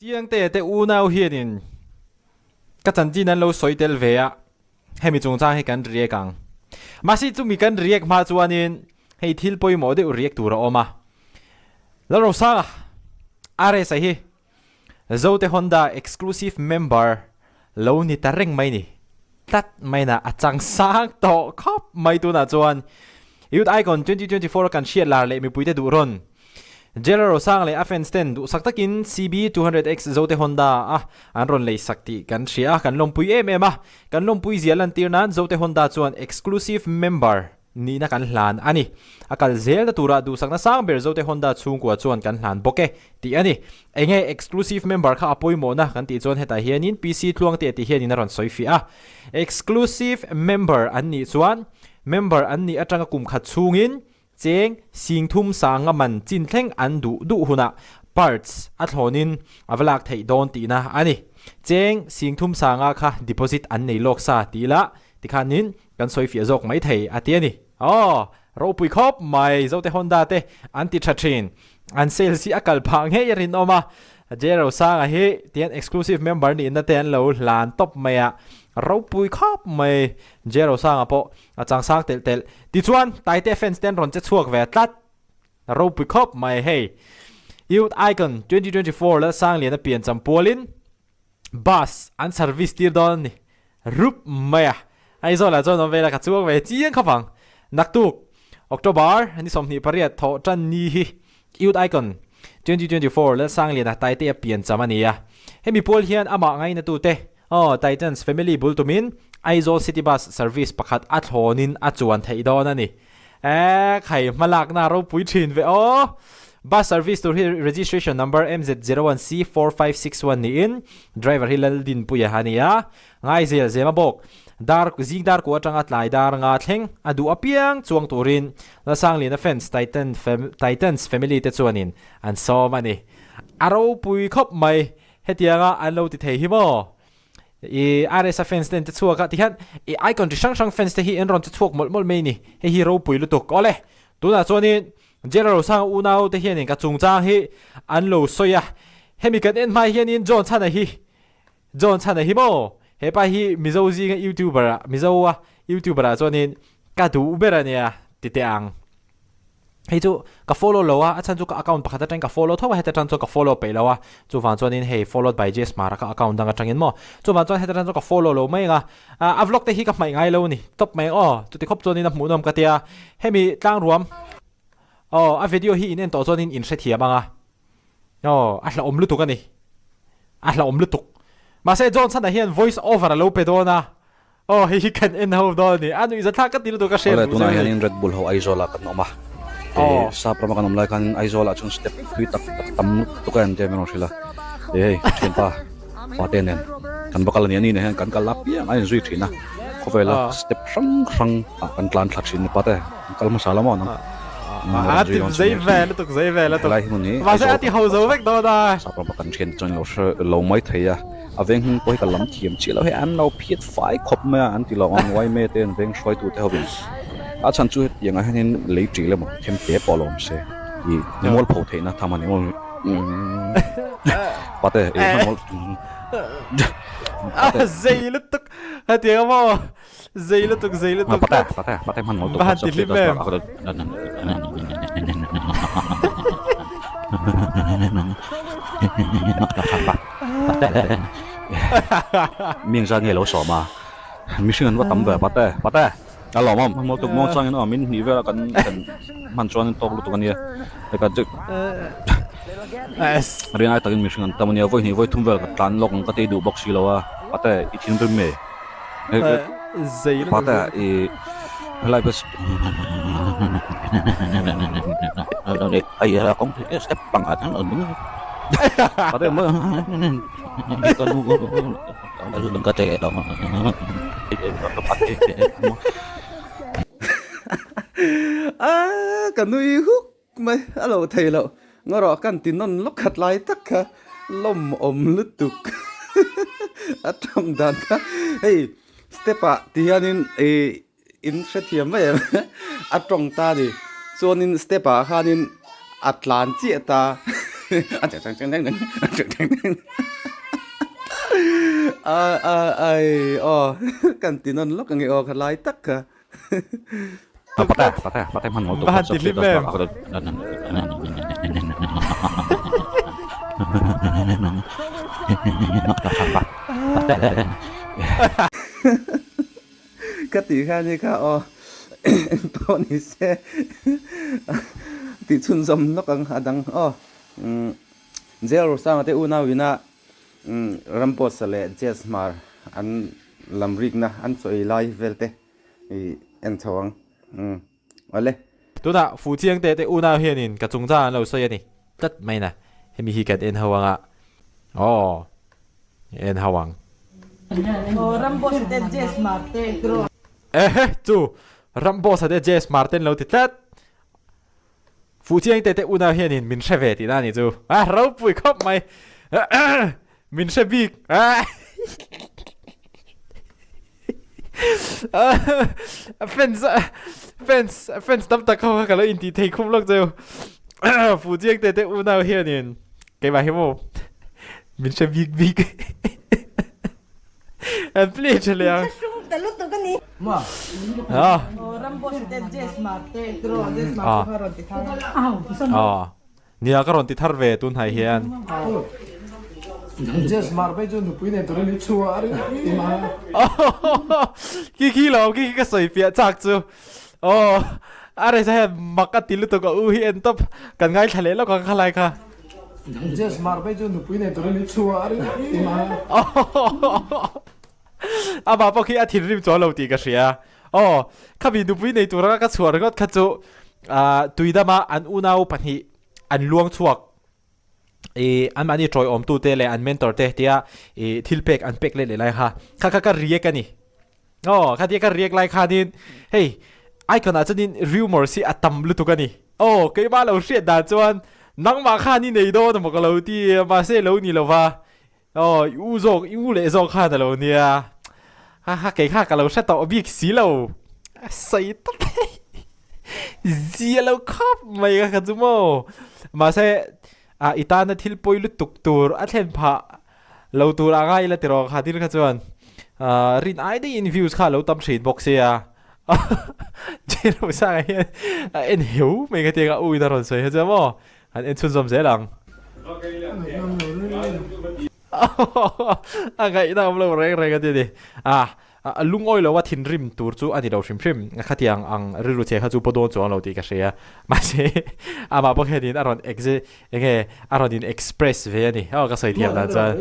Chiangte te unau hianin ka chanchin an lo sawi tel ve a, hemi chungchang hi kan react ang. Mahse chumi kan react hma chuanin hei thil pawimawh deuh react tur a awm a. Lalrosanga, RS-a hi Zote Honda exclusive member lo ni ta reng mai ni. Tlat mai na a chang sang tawh khawp mai tunah chuan Youth Icon 2024 a kan hriat lar leh mipuite duh rawn. Jailer Rosang leh a fans ten duhsak takin CB 200X Zote Honda a an rawn lei sak tih kan hria a, kan lawmpui em em a. Kan lawmpui zia lantir nan Zote Honda chuan exclusive member nihna kan hlan a ni. A kal zelna turah duhsakna sang ber Zote Honda chhungkua chuan kan hlan bawk e, tih a ni. Enge exclusive member kha a pawimawhna kan tih chuan hetah hianin PC Tluangte tih hianin a rawn sawi fiah a. Exclusive member an nih chuan member an nih atanga kum khat chhungin cheng singthum sanga man chin thleng an duh duh hunah parts a thlawnin a va lak theih dawn tihna a ni. Cheng singthum sanga kha deposit an nei lawk sa tih lah tikhanin Kan sawi fiah zawk mai thei a ti a ni. Aw, ropui khawp mai, Zote Honda te an ti tha thin. An sales hi a kal phah ngei a rinawm a. J Rosanga hi tian exclusive member nihna te an lo hlan tawp mai a. Ropui khawp mai, J Rosanga pawh a changsang telh telh. Tichuan, Taite fans te an rawn che chhuak ve tlat. Ropui khawp mai hei. Youth Icon 2024 Lalsangliana piancham pualin Bus an service tir dawn a ni. Rup mai a. Aizawl ah chuan awm ve la ka chuang ve chiang khawp ang. Naktuk, October ni 28 thawh tan ni hi Youth Icon 2024 Lalsangliana Taitea pian cham a ni a. Hemi pual hian amah ngainatute aw Titans family bul tumin Aizawl City Bus service pakhat a thlawnin a chuan theih dawn a ni. Eek hei hmalakna ropui thin ve aw. Bus service tur hi registration number MZ01C4561 niin driver hi Laldinpuia a ni a, Ngaizel Zema bawk. Dar zing dar kua atanga tlai dar nga thleng a duh apiang chuang turin Lasangliana fans Titan Titans family te chuanin an sawm a ni. A ropui khawp mai hetianga an lo ti thei hi maw? I RSA fans te an che chhuak a tihian i icon chi hrang hrang fans te hi an rawn che chhuak mawlh mawlh mai a ni. Hei hi ropui lutuk. Awle, tunah chuanin General Rosanga unau te hianin ka chungchang hi an lo sawi a. Hemi kan en hma hianin John Chhana hi John Chhana hi maw? Hepa hi Mizo zinga YouTuber ah Mizo a YouTuber ah chuanin ka duh ber a nia ti teh ang. Hei chu ka follow lo a, a chhan chu ka account pakhat atangin ka follow tho a, heta tang chuan ka follow peih lo a, chuvang chuanin hei followed by Jess Mara ka account dang atangin maw, chuvang chuan heta tang chuan ka follow lo mai ang a, a vlog te hi ka hmaih ngai lo a ni, tawp mai ang aw, chuti khawp chuanin a hmuhnawm ka tia, hemi tlang ruam aw a video hi in en tawh chuanin in hrethiam ang a, aw a hlauhawm lutuk a ni, a hlauhawm lutuk, mahse Johnson-a hian voice over a lo pe dawn a. Aw hei hi kan en ho dawn a ni. A nuihza thlak ka ti lutuk a hre Awle tunah hianin Red Bull ho Aizawl ah kan awm a. Hei sap rama kan awm lai khanin Aizawl ah chuan step thui tak tak tam lutuk a en te min rawn hrilh a. Hei hei thianpa pate nen kan va kal a ni. Ani nen hian kan kal apiang a inzui thin a. Khawvela step hrang hrang ah kan tlan thla thin ni pate an kal hmasa lo maw nang. A ti zei ve lutuk zei ve lutuk. Helai hi hmun hi Mahse a ti ho zo vek dawn a. Sap rama kan thian te chuan lo hre lo mai thei a. A veng hming pawh hi ka lam thiam chiah lo hei an lo phiat fai khawp mai a an ti lo ang yma te an veng hruai tu te hovin a chhan chu hetiang ah hianin lei ṭil emaw them te pawh a lo awm se ih mual pho theihna tham a ni maw pate ih hmanhmawh pate zei lutuk hetiang a maw zei lutuk zei lutuk pate pate pate hmanhmawh va han ti hlim em. Ming zat nge lo sawm a mihring an va tam ve pate pate a lawm awm hmanhmawh tuk muang changin aw min hnih vel a kan kan hman chuan tawk lutuk ania heka chu ringai takin mihring an tam ania vawi hnih vawi thum vel ka tlan lawk ang ka tei duh bawk si lo a pate i thinrim nge pate i helai bus A ka nui huk mai a lo thei loh ngarawh kan ti nawn lawk khat lai tak kha lawmawm lutuk a tawng dan kha hei step ah ti hianin ih in hrethiam mai em a tawng ta a ni chuanin step ah khanin a tlan chiah ta. A a ai aw kan ti nawn lawk ange aw kha lai tak kha. Pate pate pate hman mawl Va han ti hlim em. Ka tih kha ni kha aw eng pawh ni se tih chhunzawm lawk ang a dang aw Jail Rosanga te unau ina Ramboss leh Jazz Hmar an lam rikna an chawi lai vel te i en chho ang awle. Tunah Fuchiang te te unau hianin ka chungchang an lo sawi a ni tlat mai na hemi hi kan en ho anga aw en ho ang. Ehe chu Ramboss a te Jazz Hmar te an lo ti tlat Fuhchiang te te unau hianin min hre ve tihna a nih chu. A ropui khawp mai. Min hre bik. Fans fans fans tam tak ho kha ka lo intih thei khum lawk cheu. Fuhchiang te te unau hianin keimah hi maw min hre bik bik. An play tha leh ang. Nia ka rawn ti thar ve tun hnai hian. Khi khi lo khi khi ka sawi piah chak chu. Aw a rei hian mak a ti lutuk a u hi en tawp kan ngaithla leh lawk ang khalai kha. Amah pawh khi a thinrim chuan lo tih ka hria. Aw khami nupui nei tura ka chhuah ringawt kha chu ah tuidama an unau pahnih an luang chhuak i anmahni tawiawmtute leh an mentor te tia i thil pek an pek let leh lai kha kha kha ka react a ni. Aw, khatia ka riak lai khanin hei icon ah chuanin rumors hi a tam lutuk a ni. Aw, keimah lo hriat dan chuan nangmah khan i nei dawn emaw ka lo ti a, mahse lo ni lova. Aw, i u zawk, i u leh zawk khan a lo nia. Ha ha, kei kha ka lo hre tawh bik si lo. A sawi tawp hei. Zia lo khawp mai ka kha chu maw. Mahse, ah i tana thil pawi lutuk tur a thlen phah Lo tur a ngai ila tiraw kha thil kha chuan rin ai daihin views kha lo tam thin bawk sia Jerosanga hian a en heu mai ka tiang a u in a rawn sawi kha chuan maw han en chhunzawm zel ang. A ngaihna awm lo reng reng a ti a ni. A lungawi lo a thinrim tur chu a ni lo hrim hrim. Khatiang ang rilru chhe kha chu paw dawn chuang lo tih ka hria. Mahse amah bawk hianin a rawn exe enge a rawn in express ve a ni. Aw ka sawi thiam dan chuan.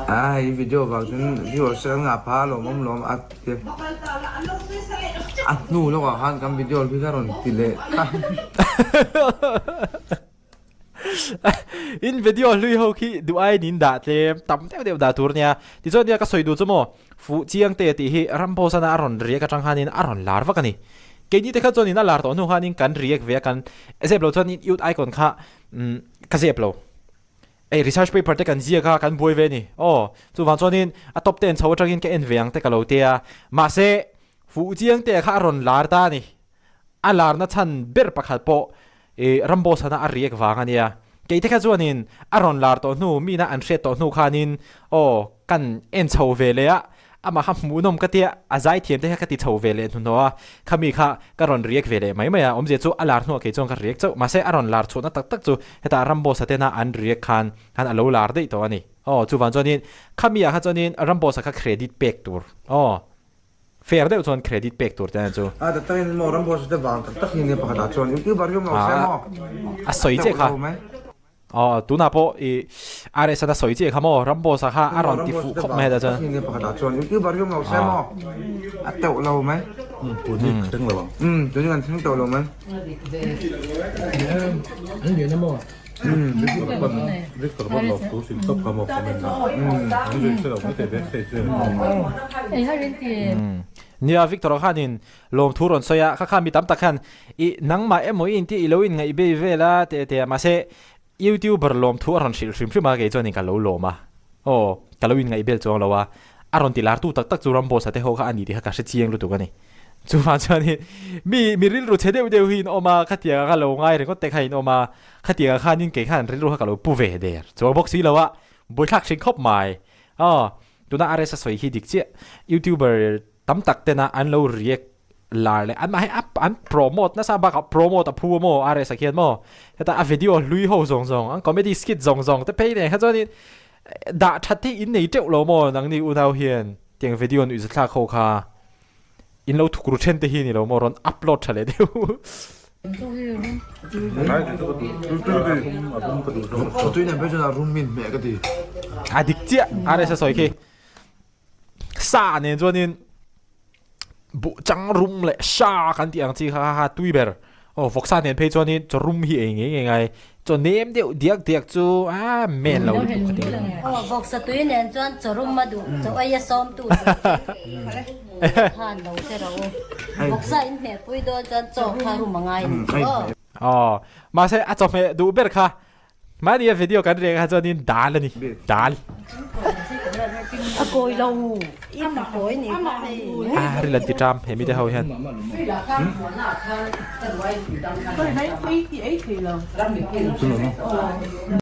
A hei video vang chuan viewers te kan ngah phah a lawmawm lawm a ti a hnu lawkah khan kan video hi ka rawn ti leh ta. In video hlui ho khi duh aiin in dah tlem tam deuh deuh dah tur ania tichuan nia ka sawi duh chu maw fuh chiang te tih hi Ramboss ana a rawn riak atang khanin a rawn lar vak a ni keini te kha chuanin a lar tawh hnu khanin kan riak ve a kan zep lo chuanin youth icon kha ka zep lo. Ei research paper te kan ziak a, kan buai ve a ni. Aw, chuvang chuanin a top te en chho atangin ka en ve ang te ka lo ti a. Mahse, fuh chiang te kha a rawn lar ta a ni. A larna chhan ber pakhat pawh i Ramboss hana a react vang a nia. Kei te kha chuanin a rawn lar tawh hnu, mina an hriat tawh hnu khanin aw, kan en chho ve leh a, Amah kha hmuhnawm ka tia, a zaithiam te kha ka ti chho ve leh hnuhnawh a, khami kha ka rawn react ve leh mai mai a, awmzia chu a lar hnuah kei chuan ka react chauh, mahse a rawn lar chhuahna tak tak chu hetah Ramboss-a tena an react khan khan a lo lar daih tawh a ni. Aw, chuvang chuanin khami ah kha chuanin Ramboss-a kha credit pek tur, aw, fair deuh chuan credit pek tur te chu. A tak takin maw Ramboss-a te vang tak tak hi nia pakhatah chuan YouTuber hi awm lo se maw? A sawi chiah kha. Aw tunah pawh i RS a sawi chiah kha maw Ramboss a kha a rawn ti fuh khawp mai hetah chuan. Pakhatah chuan YouTuber hi awm lo se maw a teuh lo mai. Tun hi ka thleng lo ang. Umm tun hi kan thleng tawh lo mai. An lian a maw? Victor pawn lo thu hrilh tawp kha maw comment a. An zui hre lo mai thei backstage vel. Umm. Nia, Victor-a khanin lawmthu rawn sawi a, kha kha mi tam tak khan i nangmah emaw i inti i lo inngaih bei vel a teh teh a, mahse YouTuber lawmthu a rawn hrilh hrim hrim a, kei chuanin ka lo lawm a, aw ka lo inngaih bel chuang lo a, a rawn ti lar tu tak tak chu Ramboss-a te ho kha a ni tih kha ka hre chiang lutuk a ni. Chuvang chuanin mi mi rilru chhe deuh deuh hi in awm a, khatianga ka lo ngai ringawt te kha in awm a, khatianga khanin kei khan rilru kha ka lo pu ve der chuang bawk si lo a, buaithlak hring khawp mai. Aw, tuna RS a sawi hi dik chiah, YouTuber tam tak tena an lo react lar leh an mahni a an promote nasa bakah promote a phu a maw RS a khian maw, heta a video hlui ho zawng zawng an comedy skit zawng zawng te phei nen kha chuanin dah that hi in nei teuh lo maw nangni unau hian tiang video nuihzathlak ho kha. In lo thuk ru then te hi ni lo maw rawn upload tha leh deuh. A dik chiah RS a sawi khi sa nen chuanin buh chang rum leh sha kan tih ang chi kha kha tui ber. Aw vawksa nen phei chuanin chaw rum hi ei ngei ngei ngai chaw nem deuh diak diak chu a men lo lutuk ka ti. Aw vawksa tui nen chuan chaw rum a duh chaw ei a sawm tu tur chu khan lo hre rawh u. Vawksa in hmeh pui dawn chuan chaw kha rum a ngai ni chu aw. Aw mahse a chawhmeh duh ber kha Mahni a video kan reng ah chuanin dal a ni, dal. A kawi lo, i ma kawi ni kha hei. A ril an ti ṭam he mite ho hian.